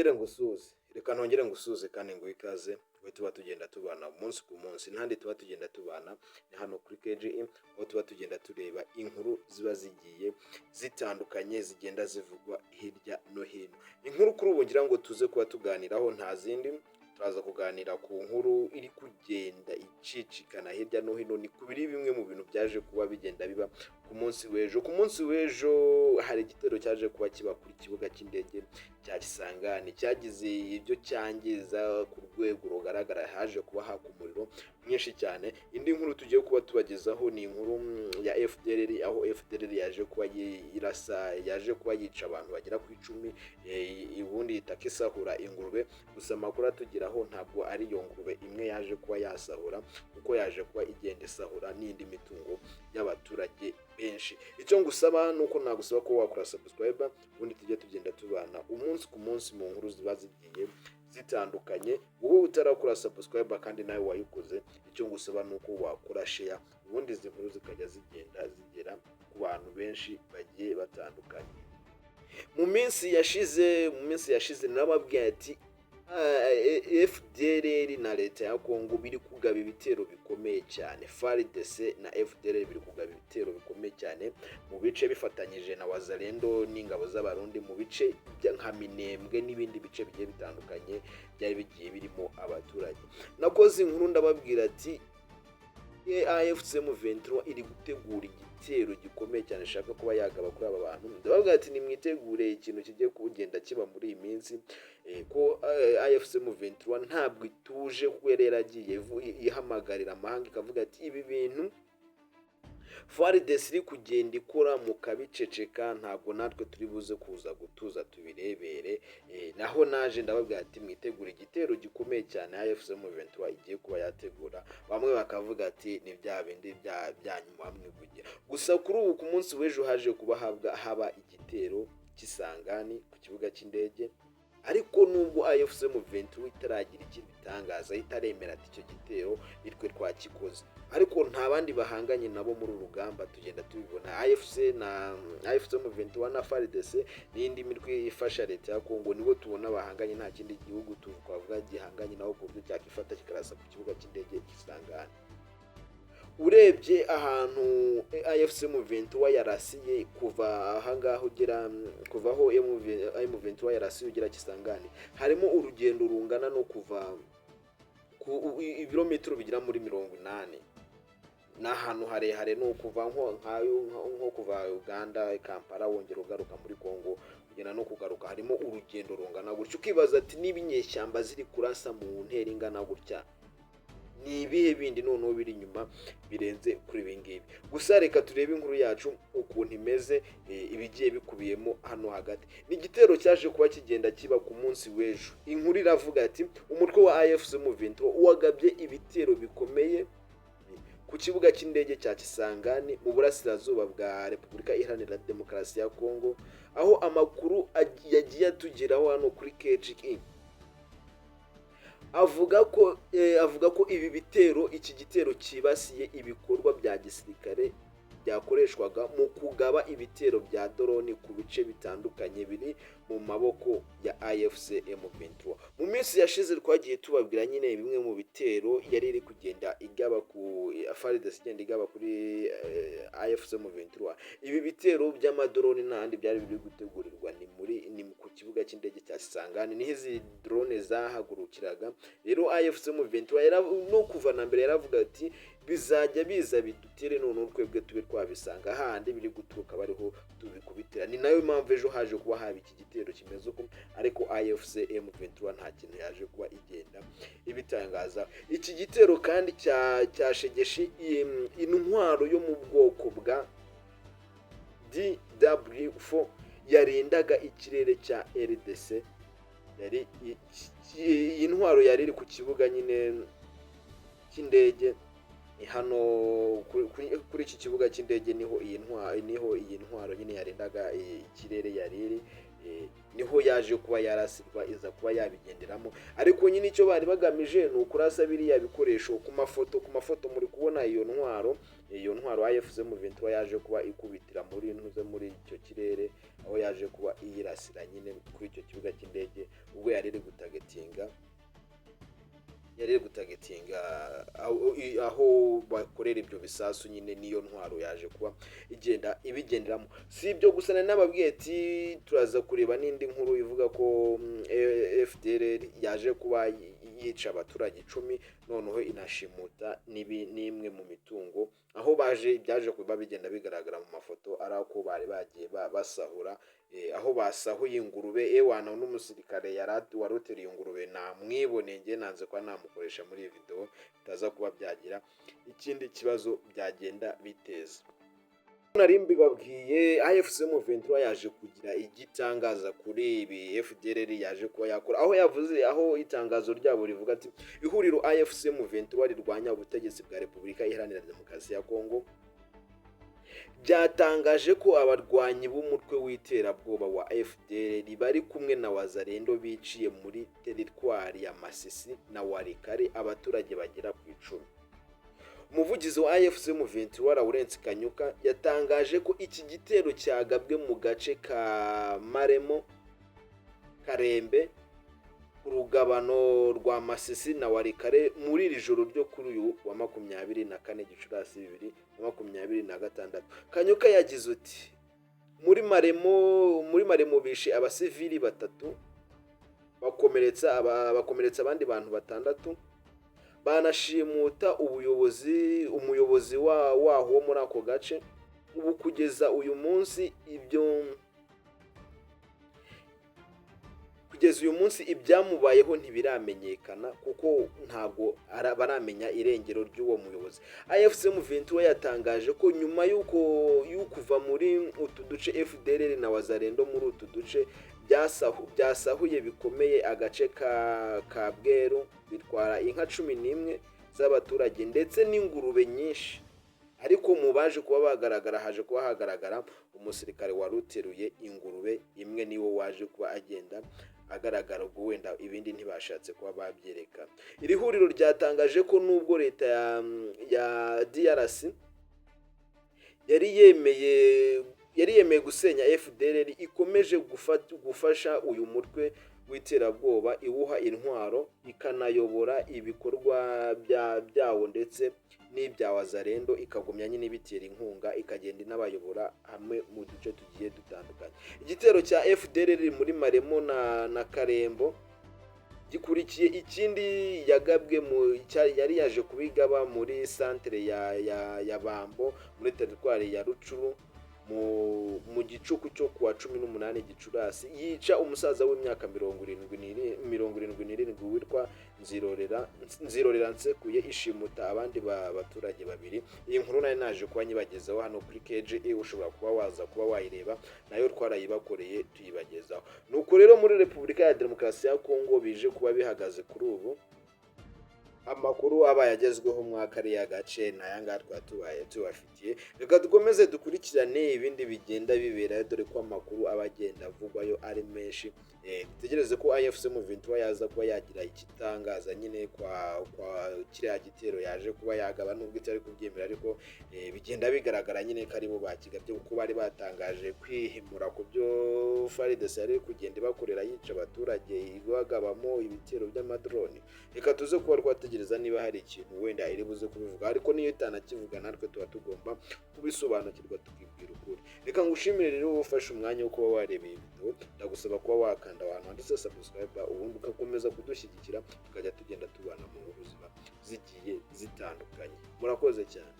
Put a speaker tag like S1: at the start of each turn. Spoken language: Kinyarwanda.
S1: Nongere ngusuhuze, reka nongere ngusuhuze kandi nguhe ikaze, wowe tuba tugenda tubana umunsi ku munsi. Ntandi tuba tugenda tubana ni hano kuri KGM, aho tuba tugenda tureba inkuru ziba zigiye zitandukanye, zigenda zivugwa hirya no hino. Inkuru kuri ubu ngira ngo tuze kuba tuganiraho nta zindi, turaza kuganira ku nkuru iri kugenda icicikana hirya no hino. Ni ku biri bimwe mu bintu byaje kuba bigenda biba ku munsi w'ejo. Ku munsi w'ejo hari igitero cyaje kuba kiba kuri kibuga cy'indege cya Kisangani, cyagize ibyo cyangiza ku rwego rugaragara, haje kuba haka umuriro mwinshi cyane. Indi nkuru tugiye kuba tubagezaho ni inkuru ya FDLR, aho FDLR yaje kuba irasa, yaje kuba yica abantu bagera ku 10, ubundi itaka isahura ingurube. Gusa amakuru atugeraho, ntabwo ari iyo ngurube imwe yaje kuba yasahura, kuko yaje kuba igenda isahura n'indi mitungo y'abaturage benshi. Icyo ngusaba ni uko nagusaba ko wakora subscribe, ubundi tujye tugenda tubana umunsi ku munsi mu nkuru ziba zigiye zitandukanye. Wowe utarakora subscribe kandi nawe wayikoze, icyo ngusaba ni uko wakora share, ubundi izi nkuru zikajya zigenda zigera ku bantu benshi bagiye batandukanye. Mu minsi yashize nababwiye ati FDLR na leta ya Kongo biri kugaba ibitero bikomeye cyane. FARDC na FDLR biri kugaba ibitero bikomeye cyane mu bice, bifatanyije na Wazalendo n'ingabo z'Abarundi, mu bice nka Minembwe n'ibindi bice bigiye bitandukanye byari bigiye birimo abaturage. Nakoze inkuru ndababwira ati AFC M23 iri gutegura igitero gikomeye cyane ishaka kuba yagaba kuri aba bantu. Ndababwira ati nimwitegure ikintu kigiye kugenda kiba muri iyi minsi, ko AFC M23 ntabwo ituje, kuko yari yaragiye ihamagarira amahanga ikavuga ati ibi bintu FARDC iri kugenda ikora mukabiceceka, ntabwo natwe turi buze kuza gutuza tubirebere. Naho naje ndababwira ati mwitegure igitero gikomeye cyane AFC M23 igiye kuba yategura. Bamwe bakavuga ati ni bya bindi byanyu mwivugira. Gusa kuri ubu, ku munsi w'ejo haje kuba haba igitero cy'Isangani ku kibuga cy'indege, ariko nubwo AFC M23 itaragira icyo ibitangaza, itaremera ati icyo gitero nitwe twakikoze, ariko nta bandi bahanganye nabo muri uru rugamba. Tugenda tubibona, AFC na AFC M23 na FARDC n'indi mitwe ifasha leta ya Kongo nibo tubona bahanganye. Nta kindi gihugu twavuga gihanganye nabo ku buryo cyakifata kikarasa ku kibuga cy'indege cy'Isangani. Urebye ahantu AFC M23 yarasiye, kuva ahangaha ugera, kuva aho M23 yarasiye ugera Kisangani, harimo urugendo rungana no kuva ku ibirometero bigera muri 80. Ni ahantu harehare, ni ukuva nko kuva Uganda, Kampala, wongera ugaruka muri Kongo, kugenda no kugaruka, harimo urugendo rungana gutya. Ukibaza ati niba inyeshyamba ziri kurasa mu ntera ingana gutya, ni ibihe bindi noneho biri inyuma birenze kuri ibi ngibi? Gusa reka turebe inkuru yacu ukuntu imeze, ibigiye bikubiyemo hano hagati. Ni igitero cyaje kuba kigenda kiba ku munsi w'ejo. Inkuru iravuga ati umutwe wa AFC M23 wagabye ibitero bikomeye ku kibuga cy'indege cya Kisangani mu burasirazuba bwa Repubulika Iharanira Demokarasi ya Kongo, aho amakuru yagiye atugeraho hano kuri KGE avuga ko ibi bitero, iki gitero cyibasiye ibikorwa bya gisirikare byakoreshwaga mu kugaba ibitero bya drone ku bice bitandukanye biri mu maboko ya AFC M23. Mu minsi yashize twagiye tubabwira nyine bimwe mu bitero yari iri kugenda igaba ku FARDC, igenda igaba kuri AFC M23. Ibi bitero by'amadrone n'ahandi byari biri gutegurirwa ni ku kibuga cy'indege cya Kisangani, niho izi drone zahagurukiraga. Rero AFC M23 no kuva na mbere yaravuga ati bizajya biza bidutere, noneho twebwe tube twabisanga handi biri guturuka bariho tubikubitira. Ni nayo mpamvu ejo haje kuba haba iki gitero kimeze uko, ariko AFC M23 nta kintu yaje kuba igenda ibitangaza. Iki gitero kandi cyashegeshe intwaro yo mu bwoko bwa DW4 yarindaga ikirere cya RDC. Yari iyi ntwaro yari iri ku kibuga nyine cy'indege hano kuri iki kibuga cy'indege, niho iyi ntwaro nyine yarindaga ikirere yari iri, niho yaje kuba yarasirwa, iza kuba yabigenderamo. Ariko nyine icyo bari bagamije ni ukurasa biriya bikoresho. Ku mafoto muri kubona iyo ntwaro AFC M23 yaje kuba ikubitira muri ntuze, muri icyo kirere, aho yaje kuba iyirasira nyine kuri icyo kibuga cy'indege ubwo yari. itargetinga aho bakorera ibyo bisasu nyine. Niyo ntwaro yaje kuba igenda ibigenderamo. Si ibyo gusa, nari nababwiye ati turaza kureba n'indi nkuru ivuga ko FDLR yaje kuba yica abaturage 10, noneho inashimuta n'imwe mu mitungo, aho baje byaje kuba bigenda bigaragara mu mafoto ari uko bari bagiye basahura, aho basahuye ingurube. Ewana, n'umusirikare wari uteruye ingurube namwiboneye. Njye nanze kuba namukoresha muri iyi video, bitaza kuba byagira ikindi kibazo byagenda biteza. Nari mbibabwiye, AFC M23 yaje kugira igitangaza kuri ibi FDLR yaje kuba yakora, aho yavuze, aho itangazo ryabo rivuga ati: "Ihuriro AFC M23 rirwanya ubutegetsi bwa Repubulika Iharanira Demokarasi ya Kongo byatangaje ko abarwanyi b'umutwe w'iterabwoba wa FDLR bari kumwe na Wazalendo biciye muri teritwari ya Masisi na Walikale abaturage bagera ku 10." Umuvugizi wa AFC M23, Lawrence Kanyuka, yatangaje ko iki gitero cyagabwe mu gace ka Maremo Karembe ku rugabano rwa Masisi na Walikale muri iri joro ryo kuri uyu wa 24 Gicurasi 2026. Kanyuka yagize uti: Muri Maremo bishe abasivili batatu, bakomeretsa abandi bantu batandatu, banashimuta umuyobozi waho wo muri ako gace. Ubu kugeza uyu munsi ibyamubayeho ntibiramenyekana, kuko ntabwo baramenya irengero ry'uwo muyobozi." AFC M23 yatangaje ko nyuma y'uko y'ukuva muri utu duce, FDLR na Wazalendo muri utu duce byasahuye bikomeye agace ka Bweru, bitwara inka 11 z'abaturage ndetse n'ingurube nyinshi. Ariko mu baje kuba bagaragara, haje kuba hagaragara umusirikare wari uteruye ingurube imwe, niwe waje kuba agenda agaragara. Ubwo wenda ibindi ntibashatse kuba babyereka. Iri huriro ryatangaje ko nubwo leta ya DRC yari yemeye gusenya FDLR, ikomeje gufasha uyu mutwe w'iterabwoba, iwuha intwaro, ikanayobora ibikorwa byawo ndetse n'ibya Wazalendo, ikagumya nyine ibitera inkunga, ikagenda inabayobora hamwe mu duce tugiye dutandukanye. Igitero cya FDLR muri Maremo na Karembo gikurikiye ikindi yagabwe mu yari yaje kubigaba muri santere ya Bambo muri teritwari ya Rutshuru mu gicuku cyo kuwa 18 Gicurasi, yica umusaza w'imyaka 77 witwa Nzirorera Nsekuye, ishimuta abandi baturage babiri. Iyi nkuru nayo naje kuba nyibagezaho hano kuri KGE, ushobora kuba waza kuba wayireba, nayo twarayibakoreye tuyibagezaho. Nuko rero muri Repubulika ya Demokarasi ya Kongo bije kuba bihagaze kuri ubu. Amakuru abaye agezweho mwa kariya gace ni aya ngaya twaba tubaye tubafitiye. Reka dukomeze dukurikirane ibindi bigenda biberayo, dore ko amakuru aba agenda avugwayo ari menshi. Dutegereze ko AFC M23 yaza kuba yagira ikitangaza nyine kwa kiriya gitero yaje kuba yagaba, nubwo itari kubyemera, ariko bigenda bigaragara nyine ko aribo bakigabye, kuko bari batangaje kwihimura ku byo FARDC yari kugenda ibakorera, yica abaturage, ibagabamo ibitero by'amadroni. Reka tuze kuba twategereza niba hari ikintu wenda iri buze kubivuga, ariko niyo itanakivuga natwe tuba tugomba kubisobanukirwa, tukibwira ukuri. Reka ngushimire rero wowe ufashe umwanya wo kuba wareba iyi video. Ndagusaba kuba wakanda ahantu handitse subscribe, ubundi ugakomeza kudushyigikira, tukajya tugenda tubana mu nkuru ziba zigiye zitandukanye. Murakoze cyane.